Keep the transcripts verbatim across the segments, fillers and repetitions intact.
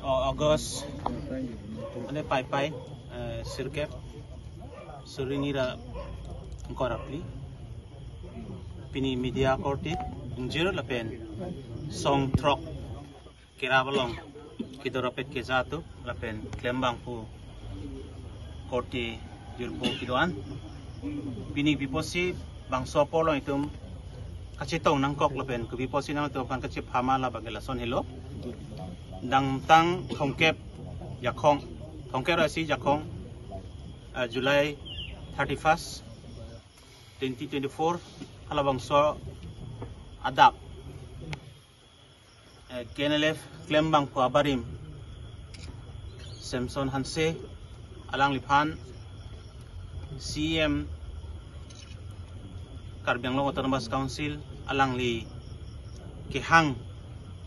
O August, ane Paipai, eh, sirkep, suri hini ra ingkoi ra phli. Pini media korte ingjir lapen song throk kerap along kedo rapet keja atum lapen klem abang pu korte jirpo kedo-an. Pini kopi apotsi bangso apor along itum kachetong nangkok lapen kopi apotsi nangtum aphan kachepha ma, labang ke lason helo. Dangtang thomkep Jakhong, thomkep ra isi Jakhong, eh, July thirty-first, twenty twenty-four, halabangso adap, eh, K N L F klem abang pu abarim Samson Hanse, alangliphan C E M Karbi Anglong Autonomous Council alangli kehang,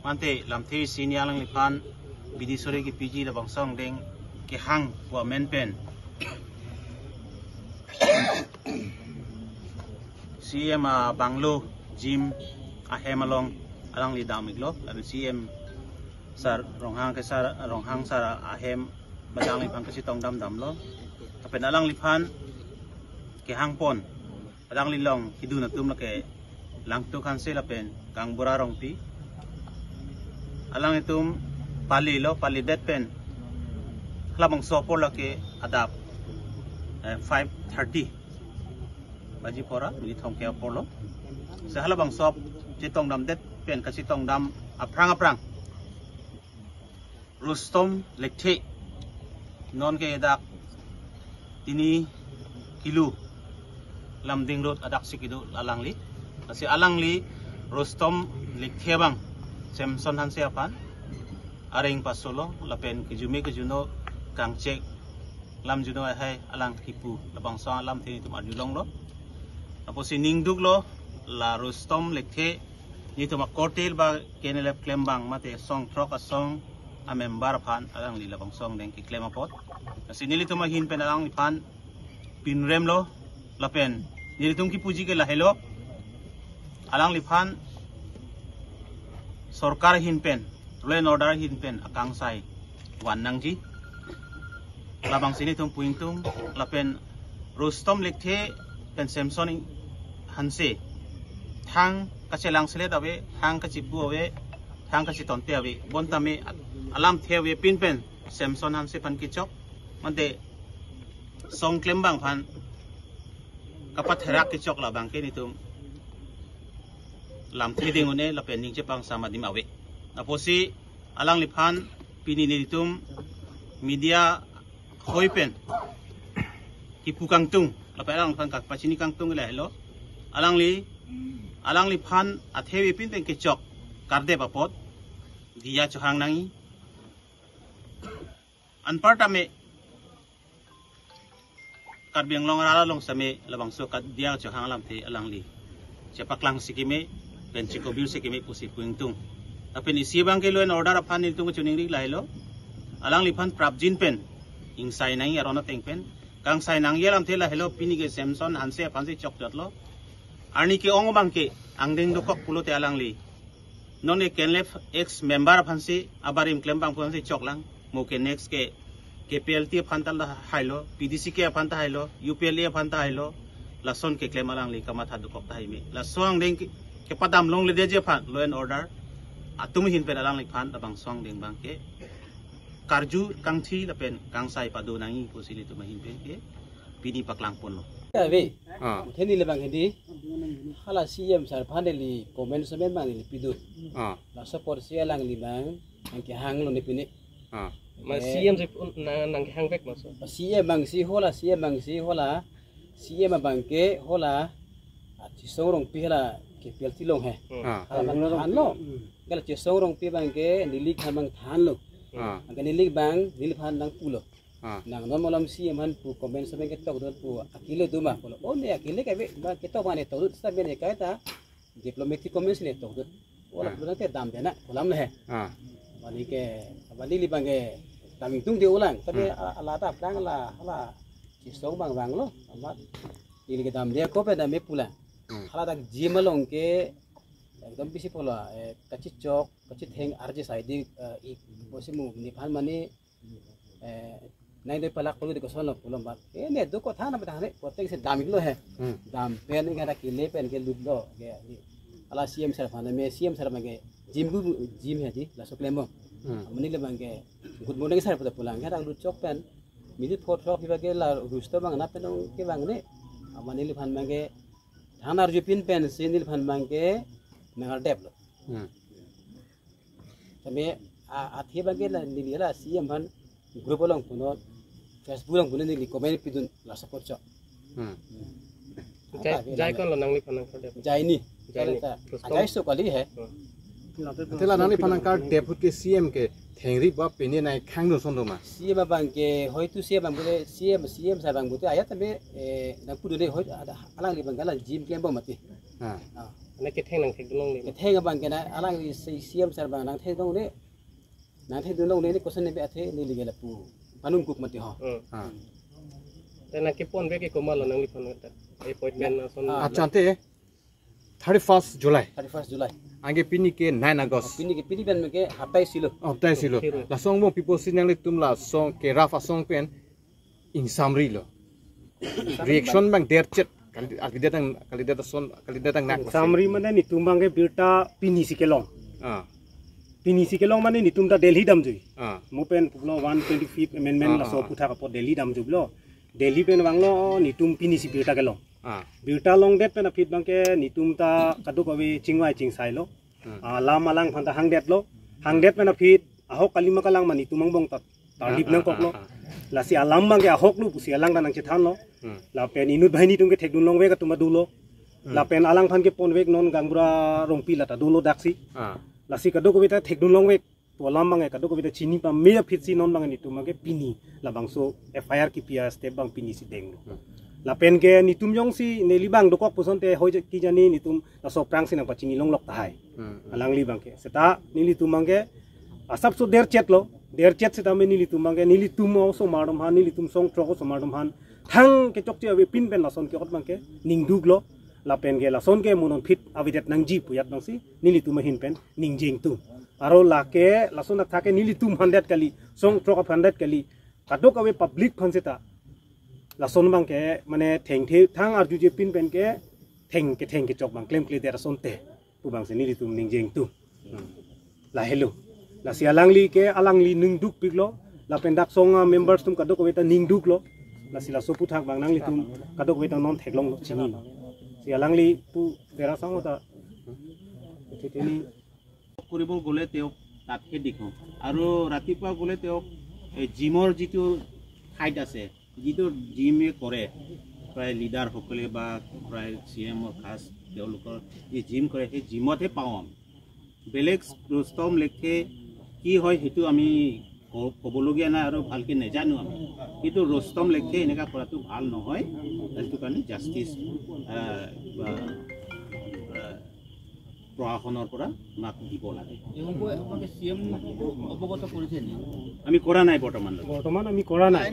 mate lamthe isi hini alangliphan bidi sore kepiji labangso angdeng kehang pu amen pen C E M a bungalow, gym ahem along alangli dam-iklo, lapen C E M sir Ronghang ke sir, Ronghang sir ahem abang alangli aphan kachetong dam damlo. Lapen alangliphan kehang pon, alangli along kedun atum lake Langtuk Hanse lapen Kangbura Rongpi. Alanglitum palilo, palidet pen halabangso apor lake adap, eh, five thirty baji pora, minit thomkep apor lo. Si halabangso chetong damdet pen kachetong dam aphrang aphrang Rustom Lekthe, non ke dak Tini Kilu Lumding Road adak si kedo alangli. Lasi alangli Rustom Lekthe abang Samson Hanse aphan areng pasolo lapen kejume kejuno kangchek lam juno ahai alang kipu labangso alamthe nelitum arjulonglo. Apotsi ningduklo la Rustom Lekthe nelitum akorte ba K N L F klem abang mate song throk asong amember aphan alangli labangso angdeng keklem apot. Lasi nelitum ahin pen alangliphan pinremlo lapen nelitum kipuji ke lahelo, alangliphan sorkar ahin pen, law and order ahin pen akangsai van nangji. Labangsi nelitum pu-ingtung lapen Rustom Lekthe pen Samson Hanse thang kachelang selet ave, thang kachepu ave, thang kachetonte ave. Bonta me alamthe avepin pen Samson Hanse aphan kechok, mate song klem abang aphan kapatherak kechok labang ke nelitum lamthe ding un-e lapen ningje pangsam adim ave. Apotsi alangliphan pini nelitum media hoi pen kipu kangtung lapen alangliphan kapachini kangtung lahelo. Alangli, alangliphan athe avepin pen kechok kardep apot diya chohang nangji. Anparta me Karbi Anglong arat along same labangso kadiya chohang alamthe alangli chepaklang si keme pen chekobir si keme pusi pu-ingtung. Lapen isi abang ke law and order aphan nelitum kachiningri lahelo. Alangliphan prapjin pen ingsai nangji aron ateng pen. Kangsai nangji alamthe lahelo, pini ke Samson Hanse aphan si chokjatlo. Arni ke-ong abang ke angdeng dokok pulote alangli non ke K N L F ex member aphan si abarim klem abang aphan si choklang. Mo ke next ke K P L T aphan ta hailo, P D C K aphan ta hailo, U P L A aphan ta hailo, lason keklem alangli kamatha dokok tahai me. Laso angdeng ke, kepadam longledetji aphan law and order atum ahin pen alangliphan labangso angdeng abang ke karju kangthi lapen kangsai pado nangji pusi nelitum ahin pen ke pini paklang ponlo. Ave. Ah. Muthe neli abang hedi. Hala C M sir aphan neli comment semen abang neli pidun. Ah. Laso apotsi alangli abang nangkehanglo ne pine. Ah. Ma Eh. C M si un-, nang, nangkehang vek ma so. C M abang si hala, C M abang si hala, C M abang ke hala, ah, Chesong Rongpi hala K P L T along he. Hmm. Ah. Hala abang thanlo. Kala Chesong Rongpi abang ke neli abang thanlo. Ah. Abang ke neli abang, neliphan nangpulo. Ah. Nang non malom C M aphan pu comment semen ketok dun pu akile do ma pulo. O ne akile ke ave, ba ketok abang ne tok dun, seta mene kaita diplomatic comment si ne tok dun. Ola Ah. pulo nangte damde na, pu alam le he. Ah. Mane ke, mane neli abang ke, Dam ingtung de ulang, tapi Hmm. ala, ala ta aphrang la, la, chisong bang bang lo, amat. Neli kedam dia ko pen dam me pulang. Hmm. Hala dak gym along ke, ekdom bisi pulo, eh, kachichok, kachitheng arje sai di, eh, ik, bosi mu, nephan mane, eh, nai doi palak polo di koson lo pulo bat. Eh, ne do ko thana bata ne, kotek se dam iklo he. Hmm. Dam pen, ingkara kele pen ke lut lo, ke, di. Ala C M sir aphan, me C M sir abang ke, gym gu, gym he di, laso klembom. Hmm. Mane le abang ke, good morning sir pu ta pulang, ke dak lut chok pen. Minute four o'clock hiba ke la rusto bang na pen ong ke bang ne. Ama neliphan bang ke than arjupin pen si neliphan bang ke nangar dep lo. Hmm. Tame a, athe bang ke la neli la C M aphan group along punon, Facebook along punon neli comment pidun la support chok. Hmm. Jai, jai kon lo nangliphan nangkardep? Jai ni. Jai ni. Jai ta. Rustom. Ajai so kali he. Hmm. Ante la nangliphan nangkardep ahut ke C M ke thengri ba pini nai khang dun son do ma? C M abang ke hoitu C M abang bule C M, C M sir abang bule ayat tame, eh, nang pudu de hoi ada alangli bang ke la gym klembom mati. Ah. Ah. Ane ketheng nangthekdun longle. Ketheng abang ke na alangli si C M sir abang nangthekdun longle. Nangthekdun longle ni koson ne be athe neli ke lapu panung kuk mati ho. Hmm. Ah. Te nangkeponvek ke komat lo nangliphan ta? Appointment ason. Ah. Achante thirty-first July. Thirty-first July. Anke pini ke nine August. Pini ke pini pen ke haptai silo. Oh, haptai silo. Silo. Laso angbong pi apotsi nanglitum laso ke raf asong pen ingsamri lo. Reaction bang derchet. Kali, kalidet ang, kalidet ason, kalidet angnak. Ingsamri mane netum bang ke birta pini si kelong. Ah. Pini si kelong mane netum ta Delhi damjui. Ah. Mo pen pulo one twenty-fifth amendment Ah, laso ah, ah. puthak apot Delhi damjui lo. Delhi pen vanglo netum pini si birta kelong. Ah. Birta longdet pen aphi bang ke netum ta kadokave chingvai chingsai lo. Hmm. Ah, alam alangphan ta hangdet lo. Hangdet pen aphi ahok kalima kalang ma netum angbong ta tardip Ah, ah, nangkok lo. ah, ah. Lasi alam bang ke ahok lo pusi alang ta nangchethan lo. Hmm. Lapen inut banghini atum ke thekdun longvek atum ta dolo. Hmm. Lapen alangphan keponvek non gaonbura Rongpi la ta dolo daksi. Ah. Lasi kadokave ta thekdun longvek. Pu alam bang ke kadokave ta chini pame aphi si non bang netum bang ke pini labangso F I R kipi astep bang pini si denglo. Hmm. Lapen ke netum jongsi neli bang dokok puson te hoi je-, kijani netum laso aphrangsi nangpachini longlok tahai. Hmm, hmm. Alangli bang ke. Seta nelitum bang ke asapso derchet lo. Derchet seta me nelitum bang ke, nelitum osomar atum aphan, nelitum song throk osomar atum aphan thang kechokche avepin pen lason ke-ot bang ke ningduk lo. Lapen ke lason ke mo non aphi avedet nangji pu ajat bangsi nelitum ahin pen ningjeng tum. Aro lake lason athak ke nelitum aphan det kali, song throk aphan det kali, kadokave public aphan seta lason bang ke mane thengthe thang arjujepin pen ke theng ketheng kechok bang klemkledet asonte pu bangsi nelitum ningjeng tum. Hmm. Lahelo. Lasi alangli ke alangli ningdukpik lo. Lapen dak song a-members atum kadokave ta ningduk lo. Lasi laso aputhak bang nanglitum kadokave ta non theklong lo, chini lo. Si alangli pu tera sang ta. Thitini কৰিব গ'লে তেওঁক তাতহে দেখোঁ। আৰু ৰাতিপুৱা গ'লে তেওঁক এই জিমৰ যিটো হাইট আছে, যিটো জিমে কৰে, প্ৰায় লিডাৰসকলে বা প্ৰায় চি এমৰ খাছ তেওঁলোকৰ যি জিম কৰে, সেই জিমতহে পাওঁ আমি। বেলেগ ৰুস্তম লেকথে কি হয় সেইটো আমি ক-, ক'বলগীয়া নাই আৰু ভালকে নেজানো আমি। কিন্তু ৰুস্তম লেকথে এনেকুৱা কৰাটো ভাল নহয়। সেইটো কাৰণে জাষ্টিচ, আহ, বা, আহ, প্ৰশাসনৰ পৰা আমাক দিব লাগে। এই সম্পৰ্কে আপোনালোকে চি এম অৱগত কৰিছে নেকি? আমি কৰা নাই বৰ্তমানলৈকে। বৰ্তমান আমি কৰা নাই।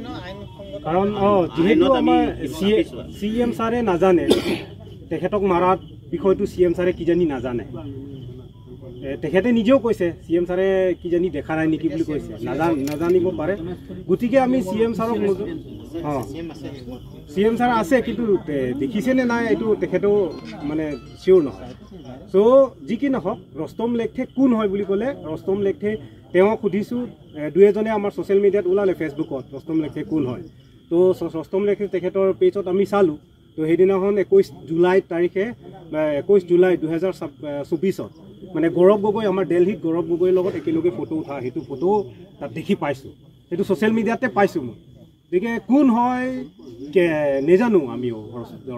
কাৰণ, অ, যিহেতু আইনত আমি আমাৰ এইটো চি-, ৰাখিছোঁ আৰু। চি এম ছাৰে নাজানে, তেখেতক মাৰাৰ বিষয়টো চি এম ছাৰে কিজানি নাজানে। এ, তেখেতে নিজেও কৈছে, চি এম ছাৰে কিজানি দেখা নাই নেকি বুলি কৈছে। নাজান-, নাজানিব পাৰে। গতিকে আমি চি এম ছাৰক মজ-, অ, চি এম ছাৰ আছে, কিন্তু তে-, দেখিছে নে নাই এইটো তেখেতেও মানে চিয়ৰ নহয়। চ' যি কি নহওক, ৰুস্তম লেকথে কোন হয় বুলি ক'লে, ৰুস্তম লেকথে, তেওঁক সুধিছোঁ, এ, দুই এজনে আমাৰ ছ'চিয়েল মিডিয়াত ওলালে, ফেচবুকত ৰুস্তম লেকথে কোন হয়। তো ছ-, ৰুস্তম লেকথে তেখেতৰ পেজত আমি চালোঁ। তো সেইদিনাখন একৈছ জুলাই তাৰিখে, এ, একৈছ জুলাই দুহেজাৰ চৌবিছত, মানে গৌৰৱ গগৈ, আমাৰ দেলহিত গৌৰৱ গগৈৰ লগত একেলগে ফটো উঠা, সেইটো ফটো তাত দেখি পাইছোঁ। সেইটো ছ'চিয়েল মিডিয়াতে পাইছোঁ মই। গতিকে কোন হয়, কে-, নেজানো আমিও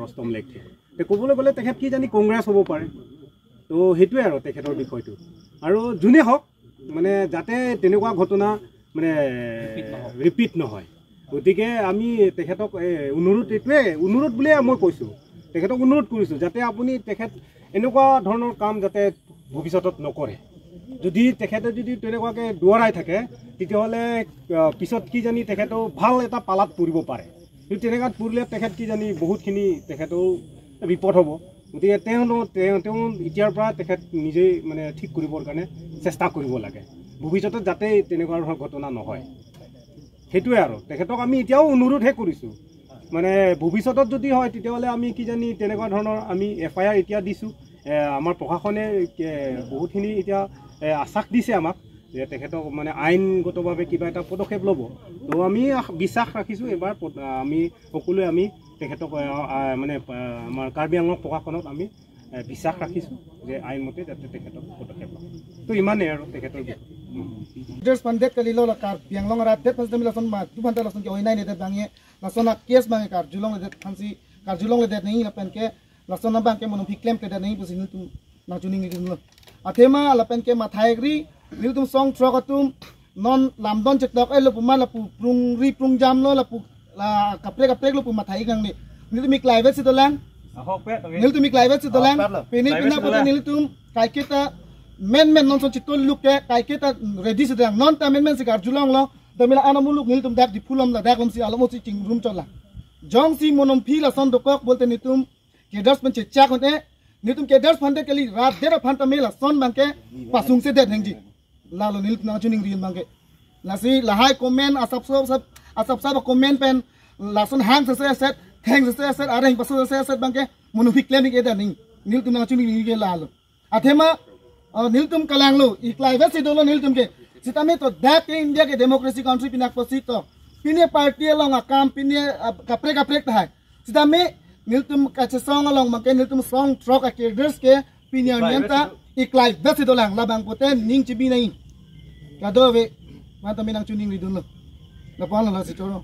ৰুস্তম লেকথে। তে ক'বলৈ গ'লে তেখেত কিজানি কংগ্ৰেছ হ'ব পাৰে। তো সেইটোৱে আৰু তেখেতৰ বিষয়টো। আৰু যোনে হওক, মানে যাতে তেনেকুৱা ঘটনা মানে ৰিপিট নহয়। ৰিপিট নহয়। গতিকে আমি তেখেতক, এ, অনুৰোধ এইটোৱে, অনুৰোধ বুলিয়ে মই কৈছোঁ, তেখেতক অনুৰোধ কৰিছোঁ যাতে আপুনি তেখেত এনেকুৱা ধৰণৰ কাম যাতে ভৱিষ্যতত নকৰে। যদি তেখেতে যদি তেনেকুৱাকে দুৱাৰাই থাকে, তেতিয়াহ'লে আহ, পিছত কি জানি তেখেতো ভাল এটা পালাত পৰিব পাৰে। কিন্তু তেনেকুৱাত পৰিলে তেখেত কি জানি বহুতখিনি তেখেতো বিপদ হ'ব। গতিকে তেওঁ তেওঁ তেওঁ এতিয়াৰ পৰা তেখেত নিজেই মানে ঠিক কৰিবৰ কাৰণে চেষ্টা কৰিব লাগে, ভৱিষ্যতত যাতে তেনেকুৱা ধৰণৰ ঘটনা নহয়। সেইটোৱে আৰু তেখেতক আমি এতিয়াও অনুৰোধহে কৰিছোঁ, মানে ভৱিষ্যতত যদি হয় তেতিয়াহ'লে আমি কি জানি তেনেকুৱা ধৰণৰ আমি এফ আই আৰ এতিয়া দিছোঁ। এ, আমাৰ প্ৰশাসনে এ, বহুতখিনি এতিয়া এ, আশ্বাস দিছে আমাক যে তেখেতক মানে আইনগতভাৱে কিবা এটা পদক্ষেপ ল'ব। তো আমি আশ- বিশ্বাস ৰাখিছোঁ এইবাৰ প- আমি সকলোৱে আমি তেখেতক আহ, আহ, মানে আহ, আমাৰ কাৰ্বি আংলং প্ৰশাসনত আমি আহ, বিশ্বাস ৰাখিছোঁ যে আইন মতে যাতে তেখেতক পদক্ষেপ লয়। তো ইমানেই আৰু তেখেতৰ বিষয়ে। Traders aphan det kalilo, la Karbi Anglong arat det aphan setame lason ma tu aphan ta lason ke oinai nedet abang ye, lason a case abang ke karjulongledet aphansi karjulongledet nangji lapen ke lason abang ke monom aphi klemkledet nangji pusi nelitum nangchoningri dunlo. Athema lapen ke mathai-ikri, nelitum song throk atum non lamdon chetok-etlo pu ma lapu prungri prungjamlo, lapu la kaprek kaprek lo pu mathai-ik nangne. Nelitum iklai vetsi dolang. Ahokpet, okay. Nelitum iklai vetsi dolang. Ahokpet lo. Pini Iklai pina vetsi pute dolang. nelitum kaiketa menmen non son chitol luk ke kaiketa ready si dolang. Non ta menmen si karjulonglo. Damila ana muluk nelitum dak Diphu alom ladak alomsi alomsi chingrum chola. Jongsi monom aphi lason dokok pulote nelitum cadres aphan chechak un-e, nelitum cadres aphan det kali, rat det aphan tame lason abang ke pasungsedet nangji. Lalo nelitum nangchoningri abang ke. Lasi lahai comment asap sap asap sap comment pen lason hang sese aset, theng sese aset, areng paso sese aset abang ke monom aphi klem-ik-edet nangji. Nelitum nangchoningri ke lalo. Athema uh, nelitum kalanglo, iklai vetsi dolo nelitum ke. Setame to dak ke India ke democracy country pini apotsi to. Pini party along akam pini uh, kaprek kaprek tahai. Setame nelitum kachesong along abang ke nelitum song throk a cadres ke pini arni anta iklai vetsi dolang, labang pute ning chibi nai. Kadokave, mata menang choningri dunlo. Lapu-an lasi choro.